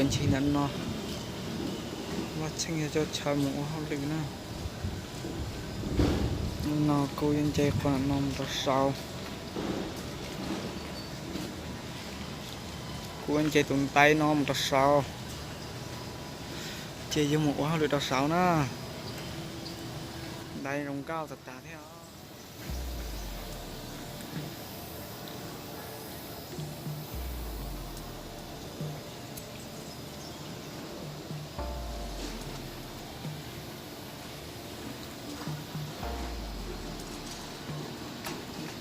Ua ncig ntawm no, Vaj Tsheej yog coj chaw mus ua hauj lwm na. No kuv yuav nce qhov no mus rau saud. Kuv yuav nce tus ntais no mus rau saud, ces yuav mus ua hauj lwm rau saud na. Ntais zoo nkauj tas tas thiab.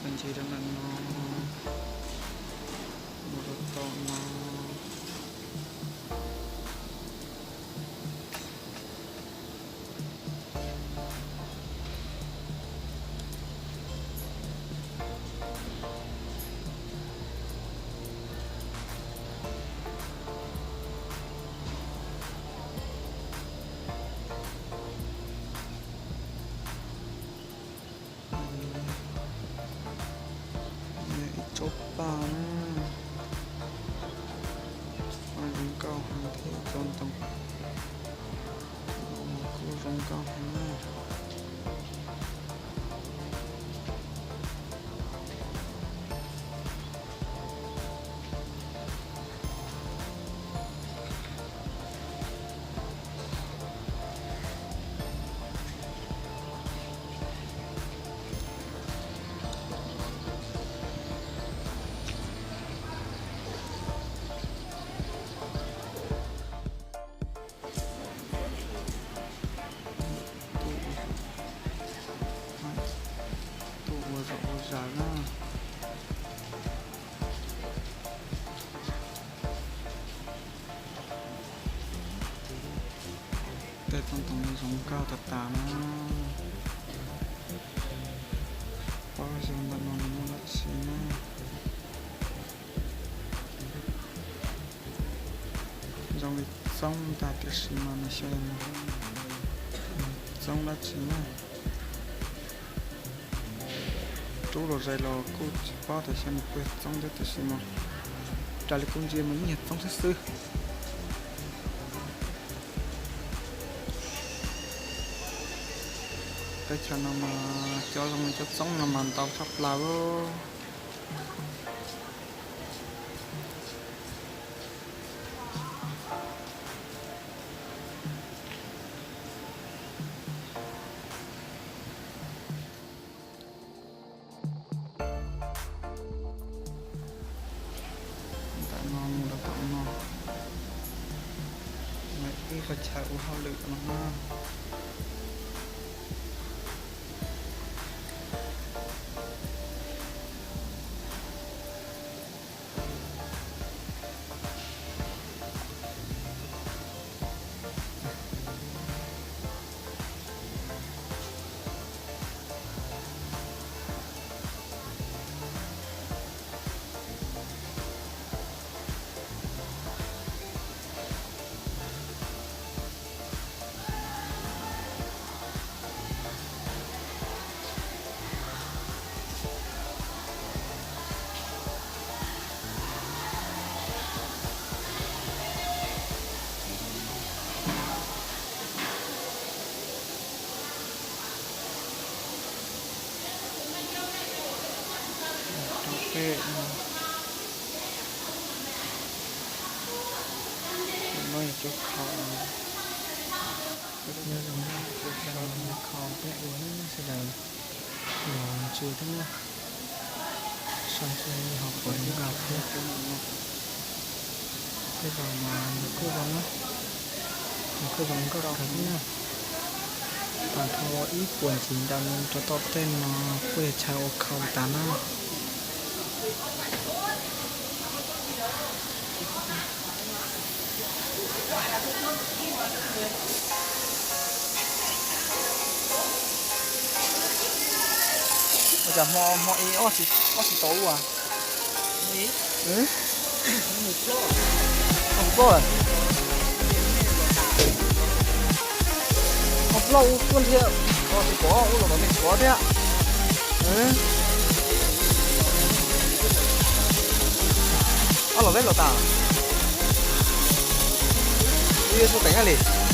Ncig rau ntawm no, mus rau tom no. Ib tsob paj na, zoo nkauj heev thiab cov ntoo kuj zoo nkauj heev na. Tuaj ua zaum ua zaws na. Tej tsob ntoo no zoo nkauj tas tas na. Paub xyov ntawm no nws muaj dab tsi na. Zoo li txoob ntag tiam sis mas nws xyov yog txoob dab tsi na. Rub los zais los kuj tsis paub tias xyov nws puas yog txoob thiab tiam sis mas raws li kuv ntsia mas yeej yog txoob xwb xwb. Teb chaws no mas cov zoo li cov txoob no mas ntau tshaj plaws. Ntawm no mus rau tom no, ib qhov chaw ua hauj lwm no na. Rau pem no, no yog cov khaus, nyob zoo na, cov khaus peb ua na sawv daws los ntsia thiab na. Saib seb ho puas zoo nkauj thiab. Tej zaum mas nws kuj zoo na, nws kuj zoo nkauj kawg thiab na. Tag nrho ib puas ntxiv ntawm no rau tom tej no kuj yog chaw ua khaus tas na. Ua cas hmo hmo ib ob tsis tau ua? Hmo plaub, hmo plaub ua kuj nrhiav, tsis pom ua los tom me tsis pom thiab. Ob los peb los tas. Yog tus teem koj li.